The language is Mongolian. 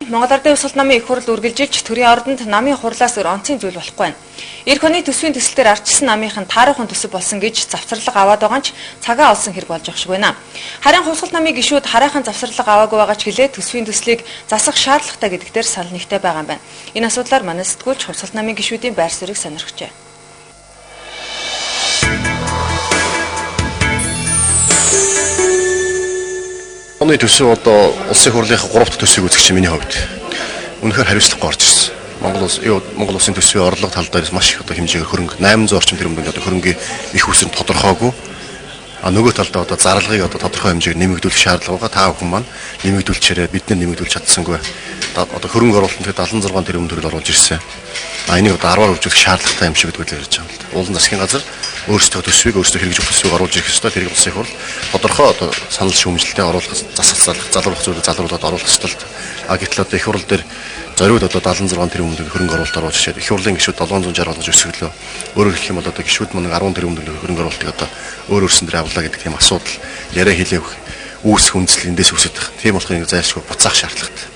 Монгол Ардын Хувьсгалт намын их хурл үргэлжилж төрийн ордонд намын хурлаас өөр онцгийн зүйл болохгүй байна. Ирэх оны төсвийн төсөл дээр ардчилсан намынхан тааруухан төсөв болсон гэж завсарлага аваад байгаа ч цагаа олсон хэрэг болж явах шиг байна. Харин Хувьсгалт намын гишүүд хараахан завсарлага аваагүй байгаа ч гэлээ төсвийн төслийг засах шаардлагатай гэдэг дээр санал нэгтэй байгаа юм байна. Энэ асуудлаар манай сэтгүүлч Хувьсгалт намын гишүүдийн байр суурийг сонирхжээ. Оны төсөв одоо улсын хурлын 3 дахь төсвийг үзэх чинь миний хувьд үнэхээр хариуцлагагүй орж ирсэн. Монгол улсын төсвийн орлого тал дээр маш их одоо хэмжээгээр хөрөнгө 800 орчим тэрбум төгрөг одоо хөрөнгийн их үсэн тодорхойгүй. А нөгөө талдаа одоо зарлагыг одоо тодорхой хэмжээгээр нэмэгдүүлэх шаардлага байгаа. Та бүхэн маань нэмэгдүүлчээрээ бид нар нэмэгдүүлж чадсангүй. Одоо хөрөнгө оруулалтанд 76 тэрбум төгрөг оруулж ирсэн. А энийг одоо 10-аар хөгжүүлэх шаардлагатай юм шиг гэдгийг ярьж байгаа юм л да. Уулын засгийн газар өөрсдөө төсвийг өөрсдөө хэрэгжих төсвийг оруулж ирэх ёстой. Тэрийг улсын хурл тодорхой одоо санал шүүмжлэлтэй оруулах, засах, залруулах зүйлийг залруулад оруулах ёстой л. А гэтэл одоо их хурл дээр зориуд одоо 76 тэрбум төгрөг хөрөнгө оруулалт оруулж ирээд их хурлын гишүүд 760 болгож өсгөлөө. Өөрөөр хэлэх юм бол одоо гишүүд мөн 10 тэрбум төгрөг хөрөнгө оруулалтыг одоо өөр өөрсөн дээр авлаа гэдэг тийм асуудал яриа хэлэв үүсэх үндэслэл эндээс үүсэж байгаа. Тийм болохоор ингэ зайлшгүй буцаах шаардлагатай.